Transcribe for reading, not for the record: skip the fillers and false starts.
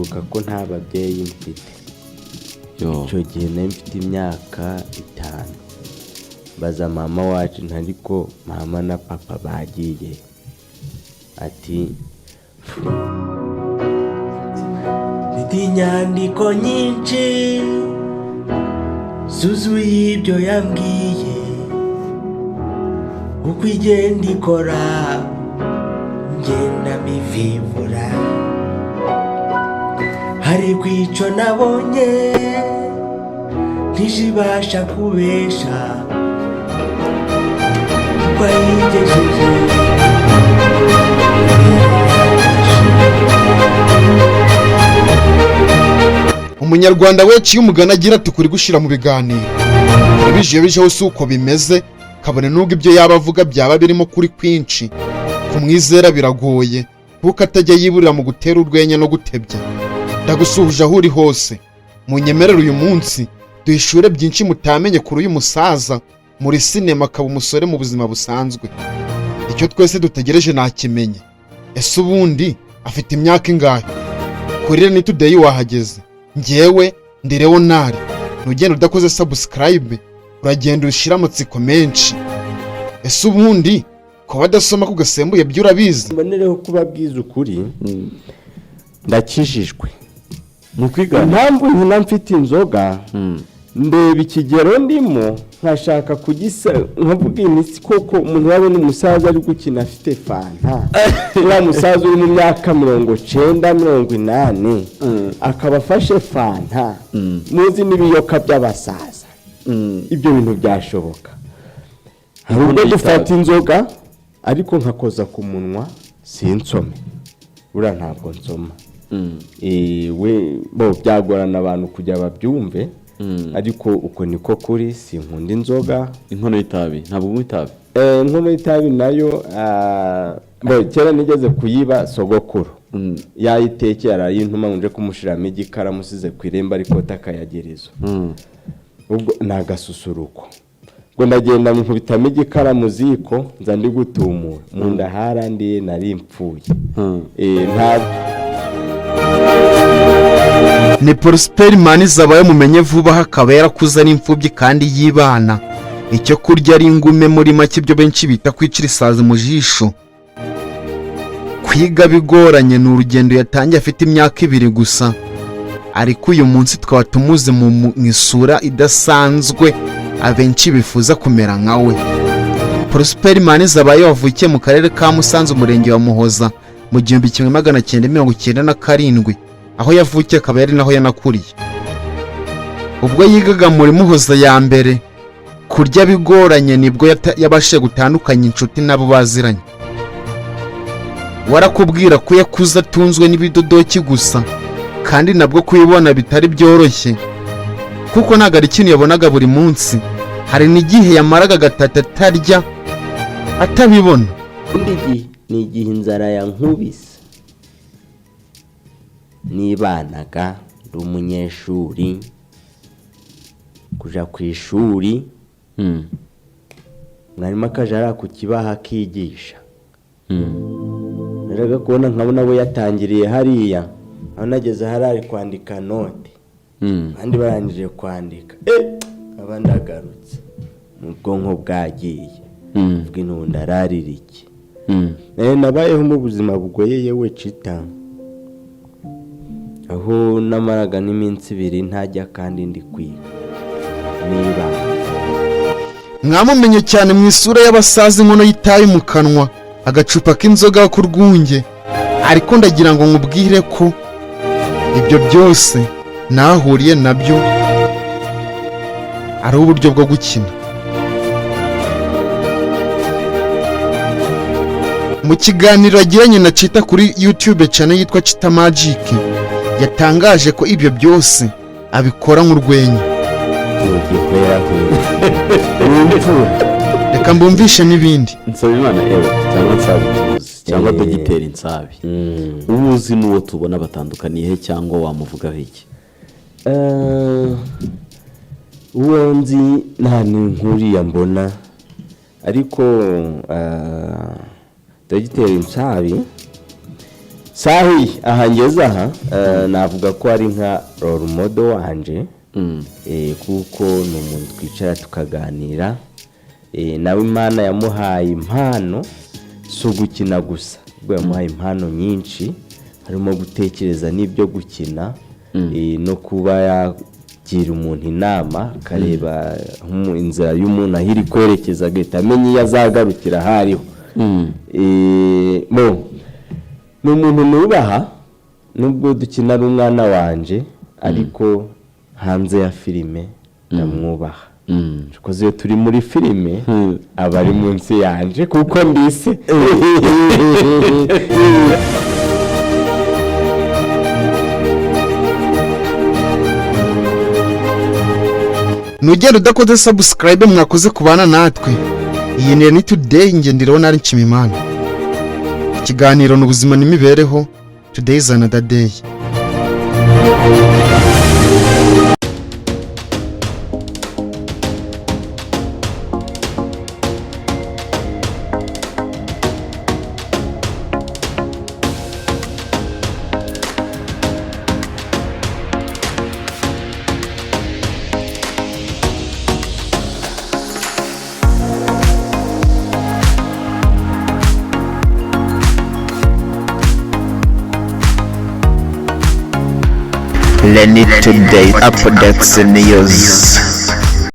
Nibuka ko nta babyeyi mfite. Yo. Icyo gihe nari mfite imyaka 5. Mbaza mama wacu, ariko mama na papa bagiye, ati mfite inyandiko nyinshi zuzuye ibyo yambwiye, uko igenda ikora ngenda mbivivura, ariko icyo nabonye ntijibasha kubesha kuko ayigejeje. Umunyarwanda we iyo umugani agira ati kuri gushyira mu biganiro ibije bijeho si uko bimeze, kabone n'ubwo ibyo yaba avuga byaba birimo kuri kwinshi, kumwizera biragoye kuko atajya yiburira mu gutera urwenya no gutebya. Ndagusuhuje aho uri hose, munyemerere uyu munsi duhishure byinshi mutamenye kuri uyu musaza muri sinema akaba umusore mu buzima busanzwe. Icyo twese dutegereje nakimenye: ese ubundi afite imyaka ingahe? Kuri Reni Today wahageze, njyewe ndi Leonard. Ntugenda udakoze subscribe, uragenda ushyira amatsiko menshi. Ese ubundi kuba adasoma ku gasembuye byo urabizi? Mbonereho kubabwiza ukuri, ndakijijwe. Ni ukwigana. Impamvu nkina mfite inzoga, ndeba ikigero ndimo nkashaka kugisa, nkavuga iminsi koko umuntu yabona umusaza ari gukina afite fanta, uriya musaza uri mu myaka 90, 80, akaba afashe fanta, muzi n'ibiyoka by'abasaza, ibyo bintu byashoboka? Hari ubwo dufata inzoga ariko nkakoza ku munwa sinsome, buriya ntabwo nsoma. We bo byagorana abantu kugira babyumve, ariko uko niko kuri, sinkunda inzoga. Inkono y'itabi, ntabwo unywa itabi? Inkono y'itabi nayo, bo kera nigeze kuyiba sogokuru, yayitekeye arayintuma ngo nje kumushiramo igikara, amusize ku irembo, ariko akayagereza ubwo ni agasusuruko. Ubwo ndagenda nkubitamo igikara mu ziko, nza ndi gutumura mu nda, harandiye, nari mpfuye. Ntabwo. Ni Prosper Manizabayo mumenye vuba aha, akaba yarakuze ari imfubyi kandi yibana, icyo kurya ari ingume, muri make ibyo benshi bita kwicira isazi mu jisho. Kwiga bigoranye, ni urugendo yatangiye afite imyaka 2 gusa, ariko uyu munsi twaba tumuzi mu isura idasanzwe abenshi bifuza kumera nka we. Prosper Manizabayo wavukiye mu karere ka Musanze, umurenge wa Muhoza, mu 1997, aho yavukiye akaba yari naho yanakuriye. Ubwo yigaga muri Muhoza ya mbere, kurya bigoranye, nibwo yabashije gutandukanya inshuti n'abo baziranye. Warakubwira ko yakuze atunzwe n'ibidodoki gusa, kandi nabwo kubibona bitari byoroshye kuko ntabwo ari ikintu yabonaga buri munsi. Hari n'igihe yamaraga gatatu atarya, atabibona. Ikindi gihe ni igihe inzara yankubise, nibanaga ndi umunyeshuri, kuja ku ishuri, mwarimu akaja ari ku kibaho akigisha, najyaga kubona nkabona we yatangiriye hariya, aho nageze hariya ari kwandika note, abandi barangije kwandika, nkaba ndagarutse mu bwonko bwagiye, mvuga intu ndararira iki? Nabayeho mu buzima bugoye yewe cita, aho namaraga n'iminsi 2 ntajya kandi ndi kwiga niba. Mwamumenye cyane mu isura y'abasaza, inkono y'itabi mu kanwa, agacupa k'inzoga ku rwunge, ariko ndagira ngo nkubwire ko ibyo byose nahuriye nabyo ari uburyo bwo gukina. Mu kiganiro yagiranye na Chita kuri YouTube channel yitwa Chita Magic, yatangaje ko ibyo byose abikora nk'urwenya. Imfura. Reka mbumvishe n'ibindi. Nsabimana ewe cyangwa Nsabi tuzi cyangwa Dogiteri Nsabi uwo uzi n'uwo tubona batandukaniye he, cyangwa wamuvugaho iki? Uwo nzi nta ni nkuriya mbona, ariko Dogiteri Nsabi Sahi aha ngeze aha, navuga ko ari nka role model wanje, kuko ni umuntu twicara tukaganira. Nawe Imana yamuhaye impano, si ugukina gusa, ubwo yamuhaye impano nyinshi harimo gutekereza n'ibyo gukina, no kuba yagira umuntu inama, akareba inzira y'umuntu aho iri kwerekeza, agahita amenya iyo azagarukira aho ariho. Bo ni umuntu nubaha, nubwo dukina ari umwana wanje, ariko hanze ya filime ndamwubaha, kuko iyo turi muri filime aba ari munsi yanje kuko ndise. Nugenda udakoze subscribe. Mwakoze kubana natwe. Iyi ni Today, nge ndi Leonard Nshimimana. Ikiganiro ni ubuzima n'imibereho. Today is another day. Lenny Today updates news.